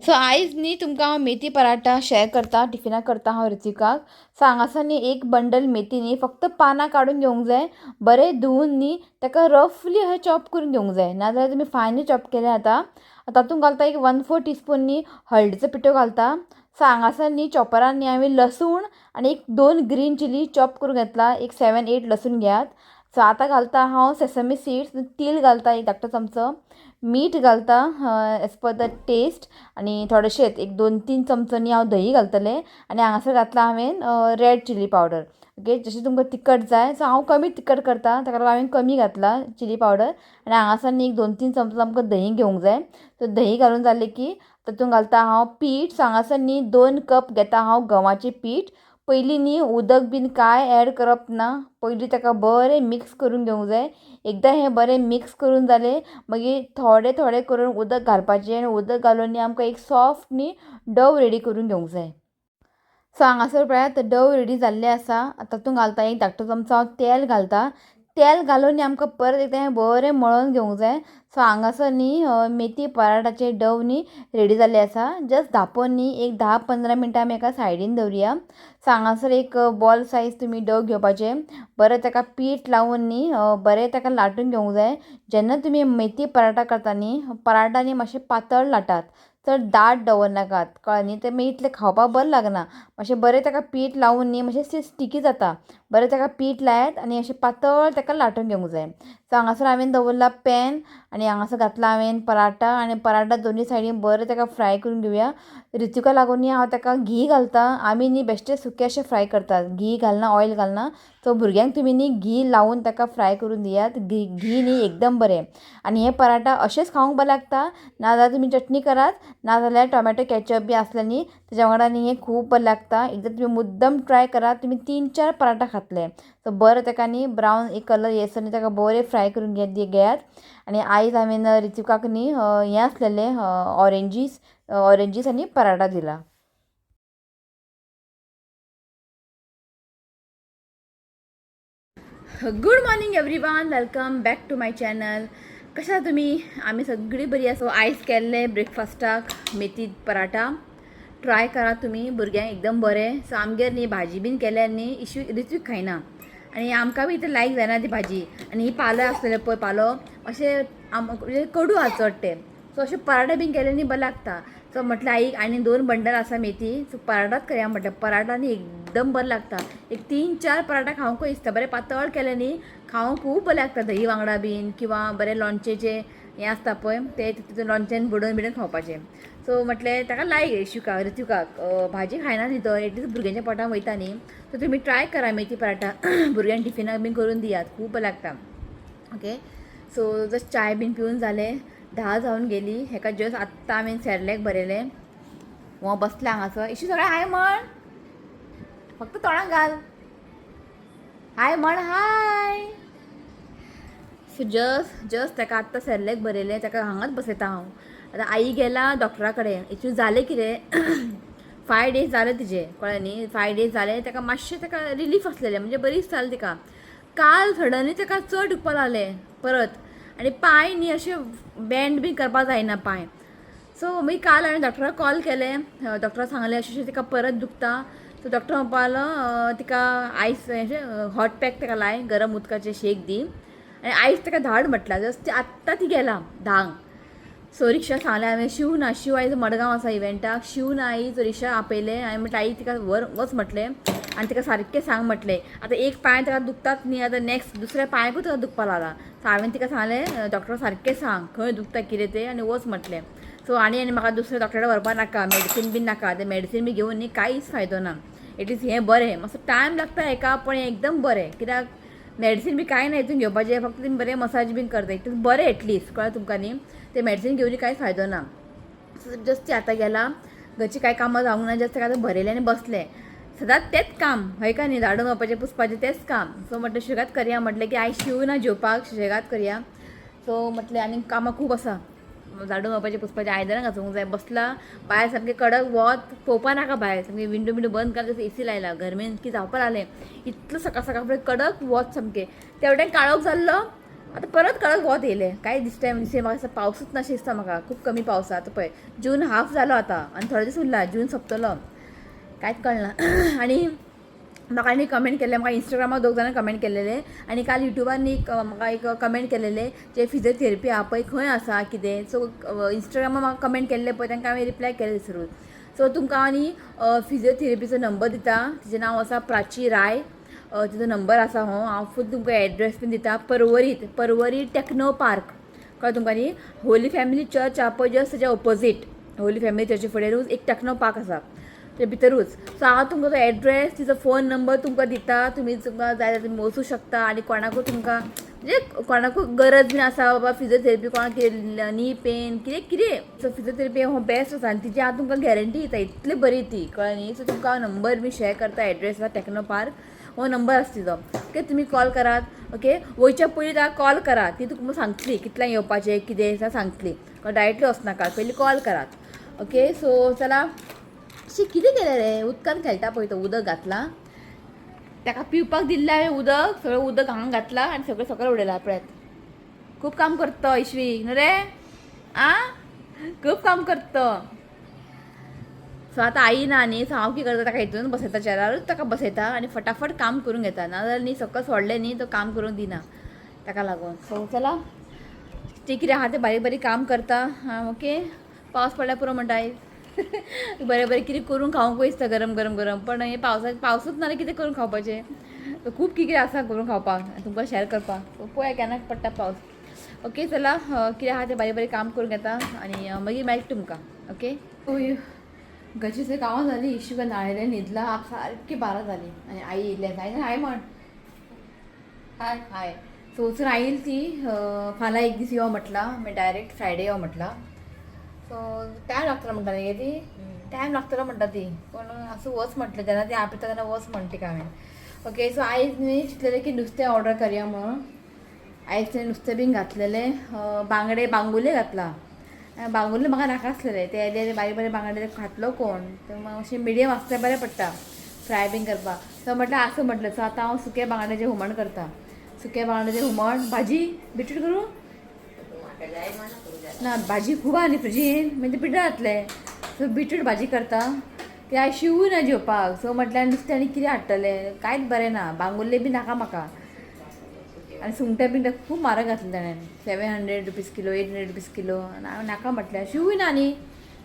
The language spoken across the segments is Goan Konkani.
सो आयज न्ही तुमकां हांव मेथी पराठा शेअर करता, टिफिनाक करता हांव ऋतिकाक. सो हांगासर न्ही एक बंडल मेथी न्ही फक्त पानां काडून घेवंक जाय, बरें धुवून न्ही ताका रफली अशें चॉप करून घेवंक जाय, नाजाल्यार तुमी फायनली चॉप केलें जाता. तातूंत घालता एक 1/4 टीस्पून न्ही हळदीचो पिठो घालता. सो हांगासर न्ही चॉपरान न्ही हांवें लसूण आनी एक 2 ग्रीन चिली चॉप करून घेतला, एक 7-8 लसूण घेयात. सो आतां घालता हांव सेसमी सीड्स, तील घालता एक धाकटो चमचो, मीठ घालता एज पर the test, आनी थोडेशेंच एक 2-3 चमचो न्ही हांव दही घालतलें. आनी हांगासर घातला हांवें रेड चिली पावडर. ओके, जशें तुमकां तिखट जाय, सो हांव कमी तिखट करता, ताका लागून हांवें कमी घातला चिली पावडर. आनी हांगासर न्ही एक 2-3 चमचो आमकां दही घेवंक जाय. सो दही घालून जालें की तातूंत घालता हांव पीठ. सो हांगासर न्ही 2 कप घेता हांव गंवाचें पीठ. पयलीं न्ही उदक बीन कांय एड करप ना, पयलीं ताका बरें मिक्स करून घेवंक जाय. एकदां हें बरें मिक्स करून जालें मागीर थोडें थोडें करून उदक घालपाचें आनी उदक घालून न्ही आमकां एक सॉफ्ट न्ही डव रेडी करून घेवंक जाय. सो हांगासर पळयात डव रेडी जाल्लें आसा. आतां तातूंत घालता एक धाकटो चमचो हांव तेल घालता. तेल घालून न्ही आमकां परत एकदां हें बरें मळून घेवंक जाय. सो हांगासर न्ही मेथी पराठाचे डव न्ही रेडी जाल्ले आसा. जस्ट धांपून न्ही एक 10-15 मिनटां आमी एका सायडीन दवरुया. सो हांगासर एक बॉल सायज तुमी डव घेवपाचें, बरें ताका पीठ लावन न्ही बरें ताका लाटून घेवंक जाय. जेन्ना तुमी मेथी पराठा करता न्ही, पराठा न्ही मातशें पातळ लाटात, चड दाट दवरनाकात, कळ्ळें न्ही, तें मागीर इतलें खावपाक बरें लागना. मातशें बरें ताका पीठ लावन न्ही मातशें स्टिकी जाता, बरें ताका पीठ लायात आनी अशें पातळ ताका लाटून घेवंक जाय. सो हांगासर हांवें दवरला पॅन आनी हांगासर घातला हांवें पराठा आनी पराठा दोनूय सायडीन बरें ताका फ्राय करून घेवया. ऋतिका लागून न्ही हांव ताका घी घालता. आमी न्ही बेश्टे सुके अशें फ्राय करतात, घी घालना, ऑयल घालना. सो भुरग्यांक तुमी न्ही घी लावन ताका फ्राय करून दियात. घी न्ही एकदम बरें. आनी हे पराठा अशेंच खावंक बरें लागता, नाजाल्यार तुमी चटणी करात, नाजाल्यार टोमॅटो केचप बी आसलें न्ही तेज्या वांगडा न्ही हें खूब बरें लागता. एकदां तुमी मुद्दम ट्राय करात, तुमी 3-4 पराठा खातले. सो बरें ताका न्ही ब्रावन एक कलर येसर न्ही ताका बरें फ्राय करून घेयात. आनी आयज हांवें ऋतिकाक न्ही हें आसलेलें ऑरेंजीस आनी पराठा दिला. Good morning everyone, welcome back to my channel. कशें आसा तुमी? आमी सगळीं बरी आसा. आयज केल्ले ब्रेकफास्टाक मेथी पराठा. ट्राय करा तुमी, भुरग्यांक एकदम बरें. सो आमगेर न्ही भाजी बीन केल्यार न्ही इशू ऋत्वीक खायना आनी आमकां बी इतलें लायक जायना ती भाजी. आनी ही पालो आसलेले पळय पालो अशें म्हणजे कडू आसा चड ते. सो अशें पराठा बीन केले न्ही बरें लागता. सो म्हटलें आईक आनी 2 बंडल आसा मेथी, सो पराठाच करया म्हटलें. पराठा न्ही एकदम बरें लागता, एक 3-4 पराठा खावंकूय दिसता. बरें पातळ केलें न्ही खावंक खूब बरें लागता, दही वांगडा बीन किंवां बरें लोणचेचें हें आसता पळय तें तितून लोणच्यान बुडोवन बिडोवन खावपाचें. सो म्हटलें ताका लायक इशुकाक ऋतिकाक भाजी खायना न्ही तो, एटलीस्ट भुरग्यांच्या पोटान वयता न्ही. सो तुमी ट्राय करा मेथी पराठा, भुरग्यांक टिफिनाक बीन करून दियात, खूब बरें लागता. ओके, सो जस्ट चाय बीन पिवन जालें, 10 जावन गेली. हेका जस्ट आत्तां हांवें सेरलॅक बरयलें. हो बसला हांगासर. इशू सगळें हाय म्हण, फक्त तोंडाक घाल, हाय म्हण, हाय. सो जस्ट ताका आत्तां सेरलॅक बरयलें, ताका हांगाच बसयता हांव. आतां आई गेला डॉक्टरा कडेन. एक्चुली जालें कितें, 5 डेज जाले तिजे, कळ्ळें न्ही, 5 डेज जाले ताका मातशें ताका रिलीफ आसलेलें, म्हणजे बरीच जाली तिका. काल सडनली ताका चड दुखपाक लागलें परत, आनी पांय न्ही अशें बँड बी करपाक जायना पांय. सो मागीर काल हांवें डॉक्टराक कॉल केलें, डॉक्टराक सांगलें अशें अशें तिका परत दुखता. सो डॉक्टर म्हणपाक लागलो तिका आयस अशें हॉट पॅक ताका लाय, गरम उदकाचें शेक दी आनी आयस ताका धाड म्हटलां. जस्ट आत्तां ती गेला 10. सो रिक्षा सांगलें हांवें, शिव ना, शिव आयज मडगांव आसा इव्हेंटाक, शिव ना आई. सो रिक्षा आपयलें, हांवें म्हटलें आई तिका व्हर वच म्हटलें आनी तिका सारकें सांग म्हटलें. आतां एक पांय ताका दुखतात न्ही, आतां नेक्स्ट दुसऱ्या पांयकूय ताका दुखपाक लागला. सो हांवें तिका सांगलें डॉक्टर सारकें सांग खंय दुखता कितें तें आनी वच म्हटलें. सो आनी आनी म्हाका दुसऱ्या डॉक्टरा व्हरपाक नाका, मेडिसीन बीन नाका, तें मेडिसीन बी घेवन न्ही कांयच फायदो ना. एटलीस्ट हें बरें, मातसो टायम लागता हेका पण हें एकदम बरें, कित्याक मेडिसीन बी कांय ना हितून घेवपाचें, फक्त तुमी बरें मसाज बीन करता, एटलीस्ट बरें, एटलीस्ट कळ्ळें तुमकां न्ही. तें मेडिसीन घेवन कांयच फायदो ना. सो जस्ट आतां गेला, घरचीं कांय कामां जावंक ना, जस्ट ताका आतां भरयलें आनी बसलें. सदांच तेंच काम हय काय न्ही, झाडू मारपाचें पुसपाचें तेंच काम. सो म्हटलें सुशेगाद करया, म्हटलें की आयज शिव ना जेवपाक, सुशेगाद करया. सो म्हटलें आनी कामां खूब आसा, झाडू मारपाचें पुसपाचें, आयदनां घासूंक जाय. बसला भायर सामकें कडक वत, पळोवपा नाका भायर, सामकें विंडो बिंडो बंद कर, जसं एसी लायला, गरमेन की जावपा लागलें इतलो सकाळ सकाळ फुडें कडक वत सामकें. तेवटेन काळोख जाल्लो आतां परत कडक वोत येयलें. कांय दिसता दिसता म्हाका दिसता पावसूच नाशें दिसता म्हाका. खूब कमी पावस आतां पळय जून हाफ जालो आतां आनी थोडे दीस उरला, जून सोंपतलो, कांयच कळना. आनी म्हाका आनी कमेंट केल्ले, म्हाका इंस्टाग्रामार दोग जाणां कमेंट केलेले आनी काल युट्यूबार एक म्हाका एक कमेंट केलेले जे फिजियोथेरपी आहा पळय खंय आसा कितें. सो इंस्टाग्रामार म्हाका कमेंट केल्ले पळय तांकां हांवें रिप्लाय केले थंयसरूच. सो तुमकां आनी फिजियोथेरपीचो नंबर दिता, तिचें नांव आसा प्राची राय. तिचो नंबर आसा हो, हांव फूल तुमकां एड्रेस बीन दिता. पर्वरीत, पर्वरी टेक्नो पार्क कळ्ळें तुमकां न्ही. होली फॅमिली चर्च आहा पळय जस्ट तेच्या ओपोजीट, होली फॅमिली चर्ची फुडेरूच एक टेक्नो पार्क आसा ते भितरूच. सो हांव तुमकां तो एड्रेस, तिचो फोन नंबर तुमकां दिता, तुमी तुमकां जाय जाल्यार तुमी वचूं शकता. आनी कोणाकूय तुमकां म्हणजे कोणाकूय गरज बीन आसा बाबा फिजियोथेरपी, कोणाक कितें नी पेन कितें कितें, सो फिजियोथेरपी हो बेस्ट आसा आनी तिची हांव तुमकां गॅरंटी दिता, इतली बरी ती, कळ्ळें न्ही. सो तुमकां हांव नंबर बी शेअर करता, एड्रेस आसा टेक्नो पार्क, हो नंबर आसा तिजो. ओके, तुमी कॉल करात. ओके, वयच्या पयलीं ताका कॉल करात, ती तुका सांगतली कितल्यांक येवपाचें कितें सांगतली, डायरेक्टली वचनाका, पयलीं कॉल करात. ओके, सो चला. शी कितें केलें रे, उदकान खेळटा पळय तो, उदक घातलां ताका पिवपाक दिल्लें हांवें उदक, सगळें उदक हांगा घातलां आनी सगळें सकयल उडयलां. पळयात खूब काम करता तो इश्वी न्हू रे, आ खूब काम करता. सो आतां आई ना न्ही, सो हांव कितें करता ताका हितून बसयता, चेरारूच ताका बसयता आनी फटाफट काम करून घेता, नाजाल्यार न्ही सकयल सोडलें न्ही तो काम करूंक दिना ताका लागून. सो चला, तें कितें आहा तें बारीक बारीक काम करता. ओके, पावस पडल्यार पुरो म्हणटा आयज, बरें बरें कितें करून खावंक दिसता गरम गरम गरम, पण हें पावसाक पावसूच ना जाल्यार कितें करून खावपाचें. खूब कितें आसा करून खावपाक, तुमकां शेअर करपाक. सो पळोवया केन्ना पडटा पावस. ओके चला, कितें आहा तें बारीक बारीक काम करून घेता आनी मागीर मेळटा तुमकां. ओके, घरची कामां जाली, इशू न्हाळयलें, न्हिदला, सारकी 12 जाली आनी आई येयली. आई हाय म्हण, हाय हाय. सो वचून आयली ती, फाल्यां एक दीस यो म्हटलां, मागीर डायरेक्ट फ्रायडे यो म्हटलां. सो टायम लागतलो म्हणटा न्ही गे ती, टायम लागतलो म्हणटा ती, पूण आसूं वच म्हटलें, जेन्ना ती आपयता तेन्ना वच म्हणटा तिका हांवें. ओके, सो आयज न्ही चिंतलेलें की नुस्तें ऑर्डर करया म्हणून. आयज तें नुस्तें बीन घातलेलें, बांगडे बांगुले घातला. बांगुले म्हाका नाका आसलेले, ते येदे बारीक बारीक बांगडे खातलो कोण, ते मातशें मिडियम आसल्यार बरें पडटा फ्राय बीन करपाक. सो म्हटलें आसूं म्हटलें. सो आतां हांव सुके बांगड्याचें हुमण करता, सुके बांगड्याचें हुमण भाजी बिटरूट करूं ना, भाजी खूब आहा न्ही फ्रिजीन, मागीर ते पिड्ड्यार जातलें. सो बिटरूट भाजी करता. ते आयज शिवूय ना जेवपाक. सो म्हटल्यार नुस्तें आनी कितें हाडटलें, कांयच बरें ना, बांगुल्ले बी नाका म्हाका. आनी सुंगटां बिंगटां खूब म्हारग घातलें ताणें, 700 रुपीज किलो, 800 रुपीज किलो. आनी हांवें नाका म्हटल्यार, शिवूय ना न्ही.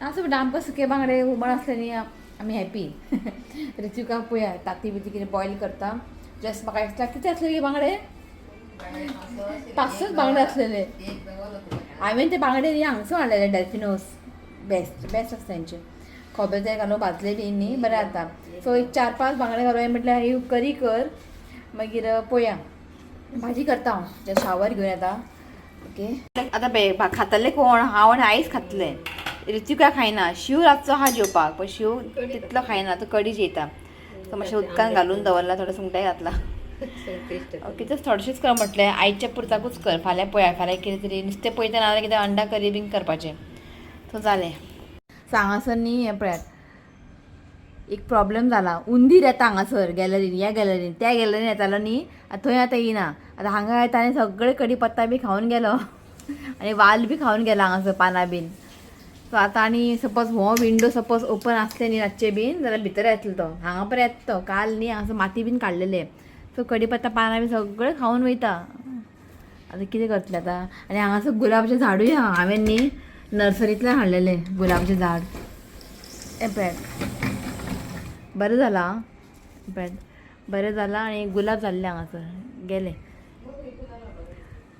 आसूं म्हणटा, आमकां सुके बांगडे हुमण आसलें न्ही आमी हॅपी. ऋतिका पळया ताती बिती कितें बॉयल करता. जस्ट म्हाका दिसता कितें आसलें गे बांगडे, 5-6 बांगडे आसलेले. हांवें ते बांगडे न्ही हांगसून हाडलेले, डेल्फिनोस, बेस्ट बेस्ट आसता तेंचे. खोबरें तेल घालून भाजले बी न्ही बरें जाता. सो एक 4-5 बांगडे घालून हांवें म्हटल्यार ही करी कर, मागीर पळोवया भाजी करता हांव, शावर घेवन येता. ओके, आतां खातले कोण, हांव आनी आईच खातले, ऋतिका खायना. शिव रातचो आहा जेवपाक, पण शिव तितलो खायना, तो कडी जेयता. सो मातशें उदकान घालून दवरला, थोडें सुंगटां घातला. ओके, तशें थोडेशेंच कर म्हटलें, आयच्या पुरताकूच कर, फाल्यां पळया, फाल्यां कितें तरी नुस्तें पळयता नाजाल्यार कितें अंडा करी बीन करपाचें. सो जालें. सो हांगासर न्ही हें पळयात एक प्रॉब्लेम जाला, उंदीर येता हांगासर गॅलरीन, ह्या गॅलरीन त्या गॅलरीन येतालो न्ही, आतां थंय आतां येयना. आतां हांगा येता आनी सगळे कडी पत्ता बी खावन गेलो आनी वाल बी खावन गेला हांगासर पानां बीन. सो आतां आनी सपोज हो विंडो सपोज ओपन आसलें न्ही रातचें बीन जाल्यार भितर येतलो तो, हांगा पर्यंत येता तो. काल न्ही हांगासर माती बीन काडलेले, सो कडी पत्ता पानां बी सगळें खावन वयता. आतां कितें करतलें आतां. आनी हांगासर गुलाबाचें झाडूय आहा, हांवें न्ही नर्सरींतल्यान हाडलेलें गुलाबाचें झाड. हें पळयात बरें जालां, पळयात बरें जालां आनी गुलाब जाल्ले हांगासर गेले.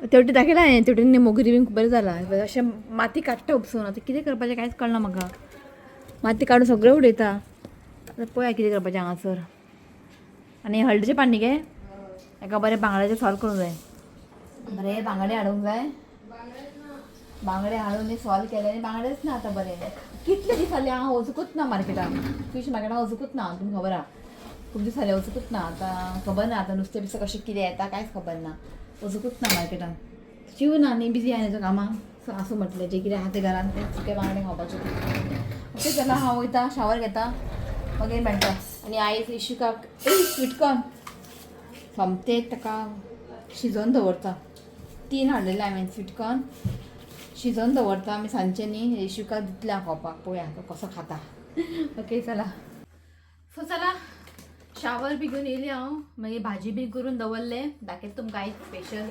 तेवटेन दाखयलां हांवें, तेवटेन मोगरी बीन बरें जालां. अशें माती काडटा उपसून, आतां कितें करपाचें कांयच कळना म्हाका, माती काडून सगळें उडयता. आतां पळया कितें करपाचें हांगासर. आनी हळदीचें पान न्ही गे, हेका बरें बांगड्याचें सोल करूंक जाय, बरें बांगडे हाडूंक जाय, बांगडे हाडून न्ही सोल केले आनी बांगडेच ना आतां. बरें कितले दीस जाले हांव वचूंकूच ना मार्केटान, फिश मार्केटान वचूंकूच ना, तुमकां खबर आहा, खूब दीस जाले वचूंकूच ना. आतां खबर ना आतां नुस्तें बिस्तें कशें कितें येता कांयच खबर ना, वचूंकूच ना मार्केटान. शिव ना न्ही, बिजी आहा न्ही कामां. सो आसूं म्हटलें, जें कितें आहा तें घरान तें सुके बांगडे खावपाचे. ओके चला, हांव वयता शावर घेता, मागीर मेळटा. आनी आयज इशुकाक ए स्वीटकॉर्न सोमतें ताका शिजोवन दवरता. तीन हाडलेले हांवें स्वीटकॉर्न शिजोवन दवरता आमी सांजचे न्ही येशुका दितले हांव खावपाक, पळोवया तो कसो खाता. ओके चला. सो चला शावर बी घेवन येयली हांव, मागीर भाजी बी करून दवरले, दाखयता तुमकां आयज स्पेशल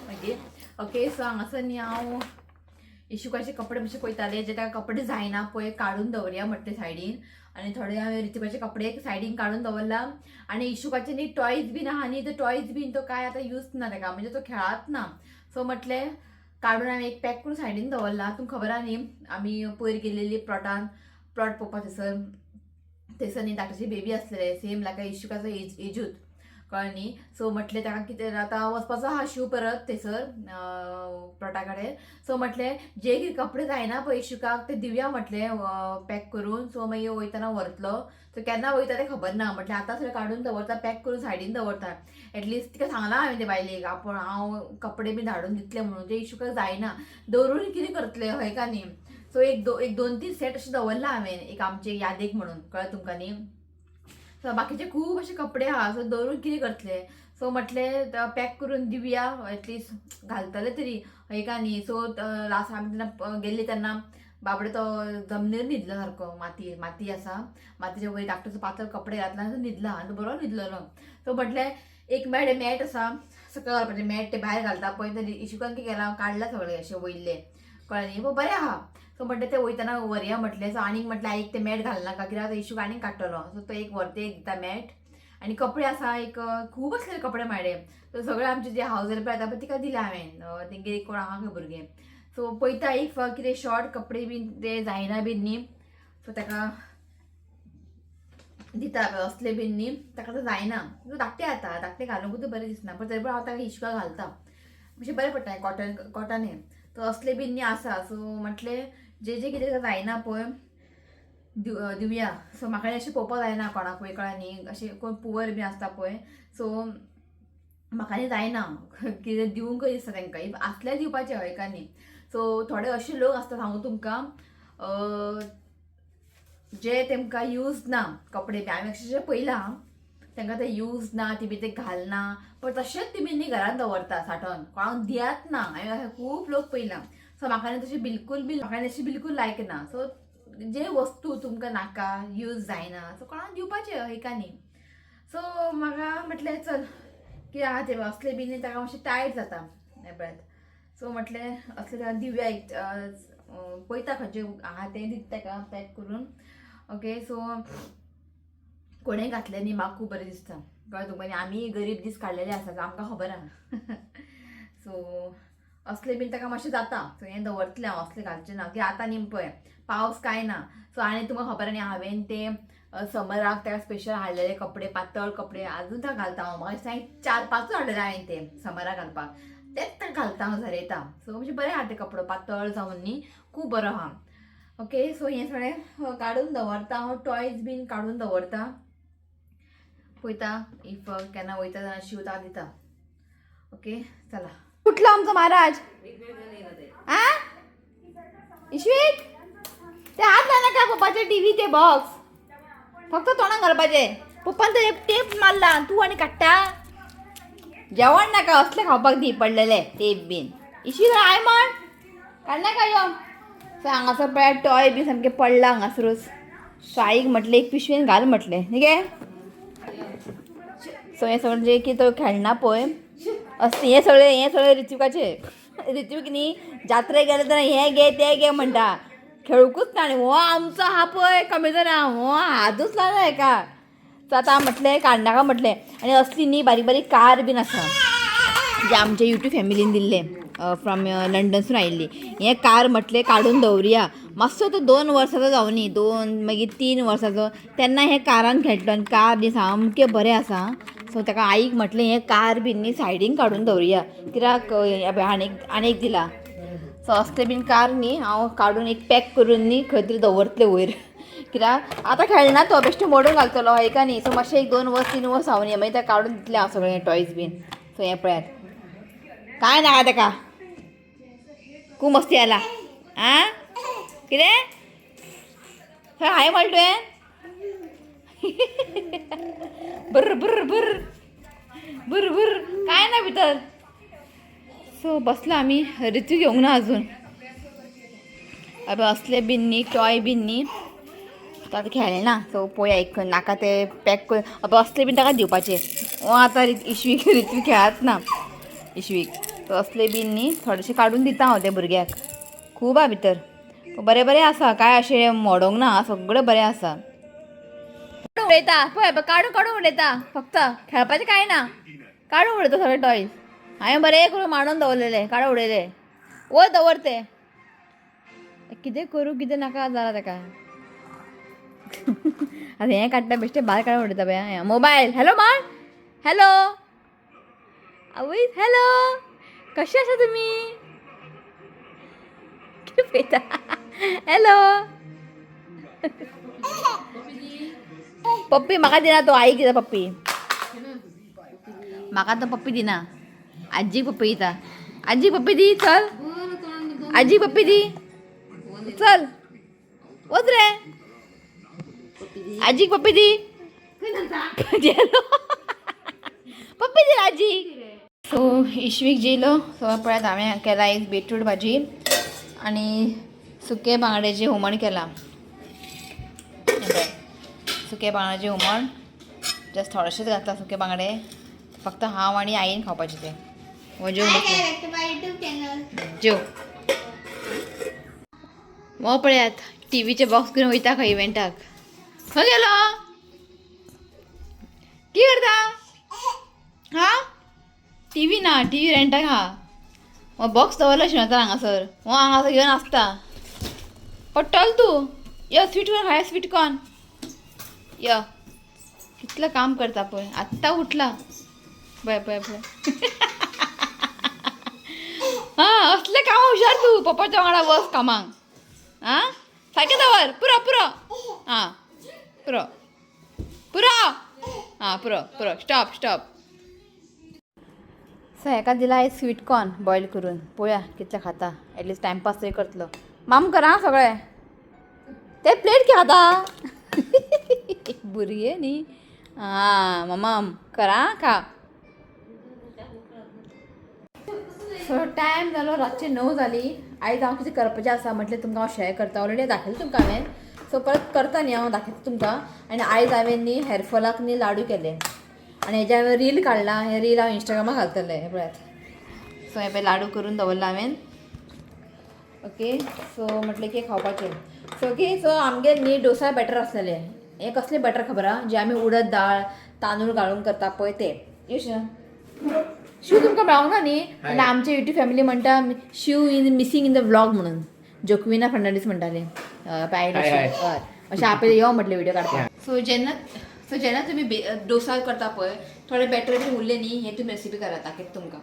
मागीर. ओके सो हांगासर न्ही हांव इशुकाचे कपडे मातशे पळयताले, जे ताका कपडे जायना पळय काडून दवरया म्हटले सायडीन, आनी थोडे हांवें ऋतिकाचे कपडे सायडीन काडून दवरला. आनी इशुकाचे न्ही टॉयज बीन आहा न्ही, ते टॉयज बीन तो काय आतां यूज ना ताका, म्हणजे तो खेळात ना. सो म्हटलें काडून हांवें एक पॅक करून सायडीन दवरला. तुमकां खबर आहा न्ही आमी पयर गेलेली प्लॉटान, प्लॉट पळोवपाक थंयसर, थंयसर न्ही धाकटेची बेबी आसलेले सेम लायक इशुकाचो एज एजूत, कळ्ळें न्ही. सो म्हटलें ताका कितें आतां वचपाचो आहा शिव परत थंयसर प्लॉटा कडेन. सो म्हटलें जे कितें कपडे जायना पळय इशुकाक ते दिवया म्हटलें पॅक करून. सो मागीर वयतना व्हरतलो, सो केन्ना वयता तें खबर ना, म्हटलें आतां सगळें काडून दवरता, पॅक करून सायडीन दवरता. एटलिस्ट तिका सांगलां हांवें ते बायलेक आपूण हांव कपडे बी धाडून दितलें म्हणून, ते इशुकाक जायना दवरून कितें करतलें हय का न्ही. सो एक दोन तीन सेट अशें दवरला हांवें एक आमचे यादीक म्हणून, कळ्ळें तुमकां न्ही. सो बाकीचे खूब अशे कपडे आहा, सो दवरून कितें करतले. सो म्हटलें पॅक करून दिवया, एटलिस्ट घालतले तरी हय का न्ही. सो लास्ट आमी तेन्ना गेल्ली तेन्ना बाबडे तो जमनीर न्हिदलो सारको, माती माती आसा, मातयेच्या वयर धाकटो पातळ कपडे घातला आनी तो न्हिदला आनी तो बरो न्हिदलेलो. सो म्हटलें एक मॅट मॅट आसा सकयल घालपाचें, मॅट ते भायर घालता पळय, ते इशुकान कितें केलां काडला सगळें अशें वयल्लें, कळ्ळें न्ही. बरें आहा. सो म्हटलें ते वयतना व्हरया म्हटलें. सो आनीक म्हटलें आईक ते मॅट घालनाका, कित्याक आतां इशूक आनीक काडटलो. सो तो एक व्हरते एक दिता मॅट. आनी कपडे आसा एक खूब आसलेले कपडे म्हाडे, सो सगळे आमचे जे हावज हेल्पर येता पळय तिका दिले हांवें, तेंगे कोण आहा खंय भुरगे. सो पळयता if कितें शॉर्ट कपडे बीन ते जायना बीन न्ही, सो ताका दिता असले बीन न्ही, ताका ते जायना. धाकटे जाता, धाकटे घालूंकूच बरें दिसना, पण तरी पण हांव ताका इशुका घालता, मातशें बरें पडटा कॉटन कॉटन हें. सो असले बीन न्ही आसा. सो म्हटलें जे जे कितें जायना पळय दिवया. सो म्हाका अशें पळोवपाक जायना कोणाकूय, कळ्ळें न्ही, अशें कोण पुवर बीन आसता पळय, सो म्हाका न्ही जायना कितें दिवंकय दिसता तांकां, if आसल्यार दिवपाचें हय का न्ही. सो थोडे अशे लोक आसता सांगू तुमकां जे तेमकां यूज ना कपडे बी, हांवें अशें पळयलां तांकां ते यूज ना, ती बी ते घालना, पण तशेंच तेमी न्ही घरान दवरता साठोवन, कोणाक दियात ना. हांवें अशें खूब लोक पळयलां. सो म्हाका न्ही तशें बिलकूल बी म्हाका तशें बिलकूल लायक ना. सो जे वस्तू तुमकां नाका यूज जायना, सो कोणाक दिवपाचें हय का न्ही. सो म्हाका म्हटलें चल कितें आहा तें असलें बी न्ही ताका मातशें टायट जाता हें पळयात. सो म्हटलें असलें ताका दिवया एक, पळयता खंयचें आहा तें दिता ताका पॅक करून. ओके सो कोणें घातलें न्ही म्हाका खूब बरें दिसता, कळ्ळें तुमकां न्ही. आमी गरीब दीस काडलेले आसा, आमकां खबर आहा. सो असलें बीन ताका मातशें जाता, सो हें दवरतलें हांव, असलें घालचें ना की आतां न्ही पळय पावस कांय ना. सो आनी तुमकां खबर न्ही हांवें ते समराक ताका स्पेशल हाडलेले कपडे, पातळ कपडे आजून ताका घालता हांव. म्हाका दिसता 4-5 हाडलेले हांवें ते समराक घालपाक, तेच ताका घालता हांव झरयता. सो मातशें बरें आहा ते कपडो पातळ जावन न्ही खूब बरो आहा. ओके सो हें सगळें काडून दवरता हांव, टॉयज बीन काडून दवरता, पळयता if केन्ना वयता तेन्ना शिवता दिता. ओके चला. कुठलो आमचो महाराज आ इश्वीक ते हात लायनाका पप्पाचे टीव्ही ते बॉक्स फक्त तोंडाक घालपाचे. पप्पान ते टेप मारला तूं आनी काडटा. जेवण नाका असले खावपाक दी पडलेले टेप बीन. इश्वीक I म्हण काडनाका यो. सो हांगासर पळय टॉय बी सामकें पडला हांगासरूच. सो आईक म्हटलें एक पिशवेन घाल म्हटलें न्ही गे. सो हें सगळें जे कितें तो खेळना पळय असलें हें सगळें, हें सगळें ऋत्विकाचें. ऋत्विक न्ही जात्रेक गेले तेन्ना हें घे तें घे म्हणटा, खेळुंकूच ना. आनी हो आमचो आहा पळय कमी जाणा, हो हातूच लायना हेका. सो आतां म्हटलें काडनाका म्हटलें. आनी असली न्ही बारीक बारीक कार बीन आसा जे आमच्या यूट्यूब फॅमिलीन दिल्ले फ्रॉम लंडनसून आयिल्ली. हें कार म्हटलें काडून दवरुया मातसो तो 2 वर्साचो जावनी, 2 मागीर 3 वर्साचो तेन्ना हे कारान खेळटलो. आनी कार न्ही सामकें बरें आसा. सो ताका आईक म्हटलें हें कार बीन न्ही सायडीन काडून दवरुया कित्याक आनीक दिला. सो असलें बीन कार न्ही हांव काडून एक पॅक करून न्ही खंय तरी दवरतलें वयर, कित्याक आतां खेळना तो बेश्टें मोडून घालतलो हय का न्ही. सो मातशें एक 2 वर्स 3 वर्स जावनी मागीर ताका काडून दितलें हांव सगळें टॉयज बीन. सो हें पळयात काय नाका ताका खूब मस्ती आला आ कितें हाय म्हणलें तुवें बुर बुर बुर बुर बुर काय ना भितर. सो बसला आमी. ऋतू घेवंक ना अजून. अबे असले बीन न्ही, टॉय बीन न्ही, तो आतां खेळना. सो पळोवया एक नाका ते पॅक करून. अबे असले बीन ताका दिवपाचे. हो आतां इशवीक ऋतू खेळत ना इशवीक. सो असले बीन न्ही थोडेशे काडून दिता हांव ते भुरग्याक. खूब आहा भितर, बरें बरें आसा, काय अशें मोडोंक ना, सगळें बरें आसा. उडयता पळय, काडून काडून उडयता, फक्त खेळपाचें कांय ना, काडून उडयता सगळे टॉयज. हांवें बरें करून मांडून दवरलेले, काडून उडयले. वयर दवर ते, कितें करूं कितें नाका जाला ताका. आतां हें काडटा बेश्टें भायर काडून उडयता पळय. मोबायल हॅलो मार, हॅलो आवय, हॅलो कशें आसा तुमी, कितें पळयता? हॅलो पप्पी म्हाका दिना तो, आईक दिता पप्पी. म्हाका तो पप्पी दिना, आजीक पप्पी दिता. आजीक पप्पी दी, चल आजीक पप्पी दी, चल वच रे, आजीक पप्पी दी. पप्पी दी आजीक. सो इशवीक जेयलो. सो पळयात हांवें केला एक बीटरूट भाजी आनी सुके बांगड्याचें हुमण केलां. सुके बांगड्याचें हुमण जस्ट थोडेशेंच घातलां सुके बांगडे, फक्त हांव आनी आईन खावपाचें तें. हो जेव, जेव. हो पळयात टीव्हीचे बॉक्स घेवन वयता खंय इव्हेंटाक. खंय गेलो, की करता? हा टीव्ही ना, टीव्ही रेंटाक हा. हो बॉक्स दवरला शिणता हांगासर, हो हांगासर घेवन आसता. पडटलो तूं. यो स्वीट कॉर्न खाया, स्वीट कॉर्न. यो कितलं काम करता पळय, आत्तां उठला. पळय पळय पळय. हां असले काम हुशार तूं, पप्पाच्या वांगडा बस कामाक. आं सारकें दवर, पुरो पुरो, आं पुरो पुरो, आं पुरो पुरो, स्टॉप स्टॉप. सो हेका दिला एक स्वीट कॉर्न बॉयल करून, पळोवया कितले खाता, एटलिस्ट टायमपास तरी करतलो. माम करा सगळें, ते प्लेट खाता भुरगे न्ही. आं मामाम करा खा. सो टायम जालो रातचे 9 जाली. आयज हांव कितें करपाचें आसा म्हटलें तुमकां हांव शेअर करता. ऑलरेडी दाखयलें तुमकां हांवें, सो परत करता न्ही हांव, दाखयता तुमकां. आनी आयज हांवें न्ही हेरफॉलाक न्ही लाडू केले आनी हेजे हांवें रील काडला, हें रील हांव इंस्टाग्रामार घालतलें. हें पळयात. सो हें पळय लाडू करून दवरला हांवें. ओके सो म्हटलें की खावपाचें. सो ओके सो आमगेर न्ही डोसा बॅटर आसलेलें. हें कसलें बॅटर खबर आहा, जें आमी उडद दाळ तांदूळ घालून करता पळय तें. शिव तुमकां मेळोंक ना न्ही, आनी आमचे युट्यूब फॅमिली म्हणटा Shiv is missing in the vlog म्हणून. जोक्विना फर्नांडीस म्हणटाले हय अशें आपले यो म्हटलें व्हिडिओ काडपाक. सो जेन्ना तुमी डोसा करता पळय, थोडे बॅटर बीन उरले न्ही, हे तुमी रेसिपी करात, दाखयता तुमकां.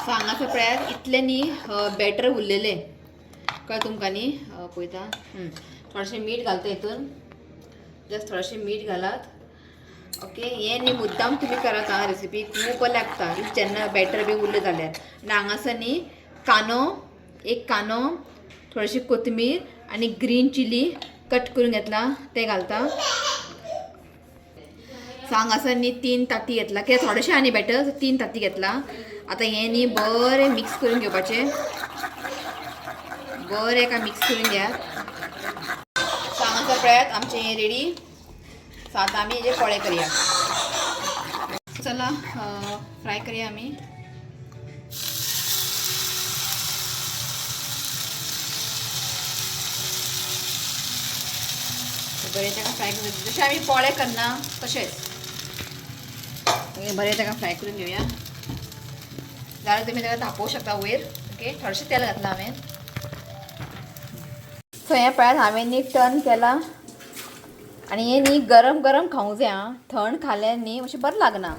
सो हांगासर पळयात इतलें न्ही बॅटर उरलेलें, कळ्ळें तुमकां न्ही. पळयता थोडेशें मीठ घालता हितून, जस्ट थोडेशें मीठ घालात. ओके हें न्ही मुद्दाम तुमी करात आं, रेसिपी खूब बरें लागता if जेन्ना बॅटर बी उरलें जाल्यार. आनी हांगासर न्ही कांदो, एक कांदो, थोडीशी कोथमीर आनी ग्रीन चिली कट करून घेतला तें घालता. सो हांगासर न्ही 3 तांती घेतला, कित्याक थोडेशें आनी बॅटर, 3 तांती घेतला. आतां हें न्ही बरें मिक्स करून घेवपाचें, बरें एका मिक्स करून घेयात. सो हांगासर पळयात आमचें हें रेडी. सो आतां आमी हेजे पोळे करया. चला फ्राय करया आमी. बरें ताका फ्राय करून, जशें आमी पोळे करना तशेंच बरें ताका फ्राय करून घेवया. जाल्यार तुमी ताका तापोवंक शकता वयर. ओके थोडेशें तेल घातलां हांवें. सो हें पळयात हांवें न्ही टर्न केलां आनी हें न्ही गरम गरम खावंक जाय. आं थंड खाल्यार न्ही मातशें बरें लागना,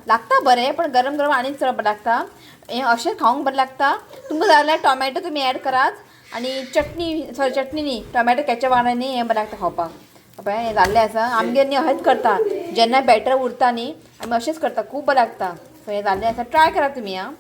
लागता बरें पण गरम गरम आनी चड बरें लागता. हें अशें खावंक बरें लागता. तुमकां जाय जाल्यार टोमॅटो तुमी एड करात आनी चटणी, सॉरी चटणी न्ही, टोमॅटो केचप वांगडा न्ही हें बरें लागता खावपाक. पळय हें जाल्लें आसा. आमगेर न्ही अशेंच करता, जेन्ना बॅटर उरता न्ही आमी अशेंच करता, खूब बरें लागता. सो हें जाल्लें आसा, ट्राय करात तुमी. आं.